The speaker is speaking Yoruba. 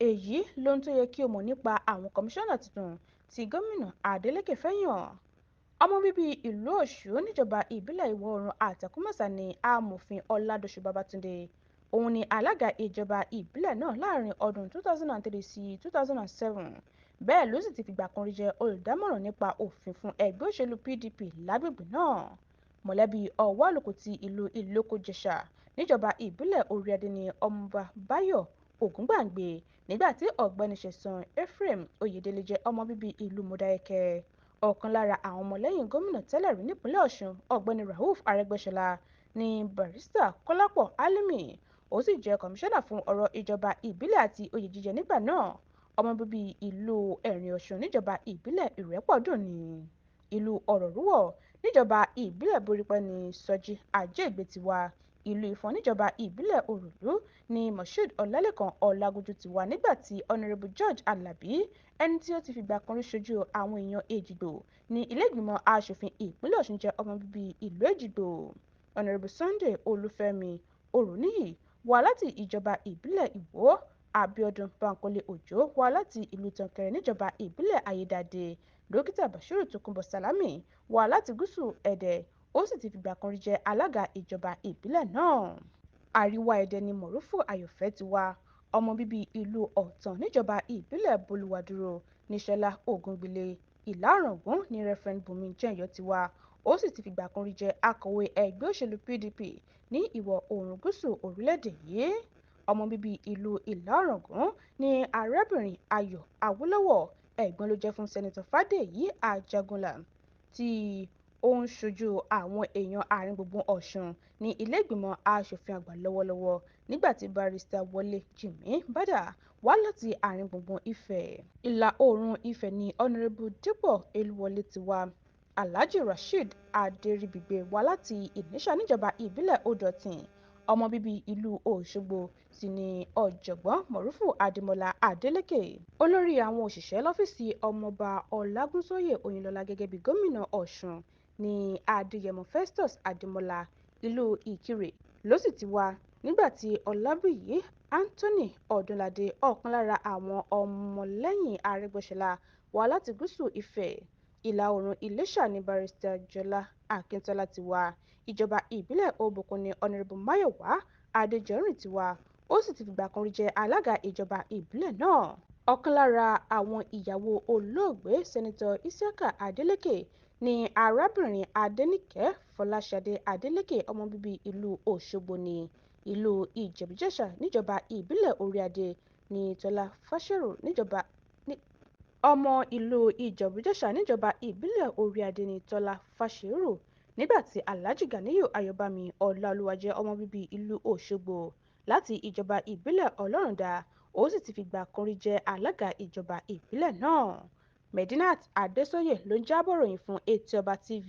Èyí lohun tó yẹ kí o mọ̀ nípa àwọn kọmíṣánná tuntun tí gómìnà Adeleke fẹ́ yàn. Ọmọ bíbí ìlú Ọ̀ṣun níjọba ìbílẹ̀ Ìwọ̀-oòrùn Àtàkúnmọ́sá ní Amòfin Ọládọ̀sù Babátúndé. Òun ni alága ìjọba ìbílẹ̀ náà láàrin ọdún 2003 sí 2007. Bẹ́ẹ̀ ló sì ti fìgbà kan rí jẹ́ olùdámọ̀ràn nípa òfin fún ẹgbẹ́ òṣèlú PDP lágbègbè náà. Mọ̀lẹ́bí Ọwá Àlùkò ti ìlú Ìlókò-Jèṣà níjọba ìbílẹ̀ Oríadé ní Ọmọọba Báyọ̀ Ògúngbàngbé, nígbà tí Ọ̀gbẹ́ni Ṣẹ̀san Ephraim Oyèdélé jẹ́ ọmọ bíbí ìlú Mòdákẹ́kẹ́. Ọ̀kan lára àwọn ọmọlẹ́yìn gómìnà tẹ́lẹ̀ rí nípìnlẹ̀ Ọ̀ṣun, Ọ̀gbẹ́ni Rauf Arẹ́gbẹ́ṣọlá, ní Barrister Kọ́lápọ̀ Álímì, ó sì jẹ́ kọmíṣánná fún ọ̀rọ̀ ìjọba ìbílẹ̀ àti oyè jíjẹ nígbà náà. Ọmọ bíbí ìlú Ẹ̀rìn Ọ̀ṣun níjọba ìbílẹ̀ Ìrẹ́pọ̀dùn ní. Ìlú Ọ̀rọ̀rùwọ̀ níjọba ìbílẹ̀ Borípé ní Sọ́jí Ajíègbé ti wá. Ìlú Ifọ̀n níjọba ìbílẹ̀ Òròlú ní Moshood Ọlálékan Ọlágúnjú ti wá, nígbà tí Honorable George Alabi, ẹni tí ó ti fìgbà kan rí ṣojú àwọn èèyàn Èjìgbò ní ilé-ìgbìmọ̀ aṣòfin ìpínlẹ̀ Ọ̀ṣun, jẹ́ ọmọ bíbí ìlú Èjìgbò. Honorable Sunday Olúfẹ́mi Òròníyì wá láti ìjọba ìbílẹ̀ Ìwó. Abíọ́dún Bánkọ́lé Òjó wá láti ìlú Tànkẹ̀rẹ̀ níjọba ìbílẹ̀ Ayédáadé. Dókítà Bashiru Tòkunbọ̀ Sàlámì wá láti gúúsù Ẹdẹ, ó sì ti fìgbà kan rí jẹ́ alága ìjọba ìbílẹ̀ náà. Àríwá Ẹdẹ ni Mọ̀rúfù Àyọ̀fẹ́ ti wá. Ọmọ bíbí ìlú Ọ̀tàn níjọba ìbílẹ̀ Bolùwàdúró ní Ṣọlá Ògúngbìlẹ̀. Ìlá Ọ̀ràngún ní Reverend Bùnmi Jẹ́nyọ̀ ti wá, ó sì ti fìgbà kan rí jẹ́ akọ̀wé ẹgbẹ́ òṣèlú PDP ní ìwọ̀-oòrùn gúúsù orílẹ̀-èdè yìí. Ọmọ bíbí ìlú Ìlá Ọ̀ràngún ní arábìnrin Ayọ̀ Awólọ́wọ̀, ẹ̀gbọ́n ló jẹ́ fún Sẹ́nitọ̀ Fàdèyí Ajagunlá tí ó ń ṣojú àwọn èèyàn àárín gbùngbùn Ọ̀ṣun ní ilé-ìgbìmọ̀ aṣòfin àgbà lọ́wọ́lọ́wọ́, nígbà tí Barrister Wọlé Jìmí Bàdà wá láti àárín gbùngbùn Ifẹ̀. Ìlà-oòrùn Ifẹ̀ ní Honorable Dípò Elúwọlé ti wá. Alhaji Rasheed Adéríbigbé wá láti Ìníṣà níjọba ìbílẹ̀ Odò-Ọ̀tìn. Ọmọ bíbí ìlú Òṣogbo sì ni Ọ̀jọ̀gbọ́n Mọ̀rúfù Adémọ́lá Adélékè. Olórí àwọn òṣìṣẹ́ lọ́fíìsì Ọmọọba Ọlágúnsóyè Òyìnlọ́lá gẹ́gẹ́ bí gómìnà Ọ̀ṣun ní Adéyẹmọ Festus Adémọ́lá, ìlú Ìkirè ló sì ti wá, nígbà tí Ọlábíyí Anthony Ọdúnládé, ọ̀kan lára àwọn ọmọlẹ́yìn Arẹ́gbẹ́ṣọlá, wá láti gúúsù Ifẹ̀. Ìlà-oòrùn Iléṣà ní Barrister Jọlá Akíntọ́lá ti wá. Ìjọba ìbílẹ̀ Òbòkun ní Honorable Máyọ̀wá Adéjọrìn ti wá, ó sì ti fìgbà kan rí jẹ́ alága ìjọba ìbílẹ̀ náà. Ọ̀kan lára àwọn ìyàwó olóògbé Sẹ́nitọ̀ Isiaka Adeleke ní arábìnrin Adẹnìkẹ́ Fọláṣadé Adeleke, ọmọ bíbí ìlú Òṣogbo ní. Ìlú Ìjẹ̀bú-Jẹ̀ṣà níjọba ìbílẹ̀ Oríadé ní Tọ́lá Fáṣẹ̀rò níjọba ní ọmọ ìlú Ìjẹ̀bú-Jẹ̀ṣà níjọba ìbílẹ̀ Oríadé ní Tọ́lá Fáṣẹ̀hùrù, nígbà tí Alhaji Ganiyu Ayọ̀bámi Ọláolúwa jẹ́ ọmọ bíbí ìlú Òṣogbo láti ìjọba ìbílẹ̀ Ọlọ́rundá, ó sì ti fìgbà kan rí jẹ́ alága ìjọba ìbílẹ̀ náà. Medinat Adésóyè ló ń jábọ̀ ròyìn fún Etí Ọba TV.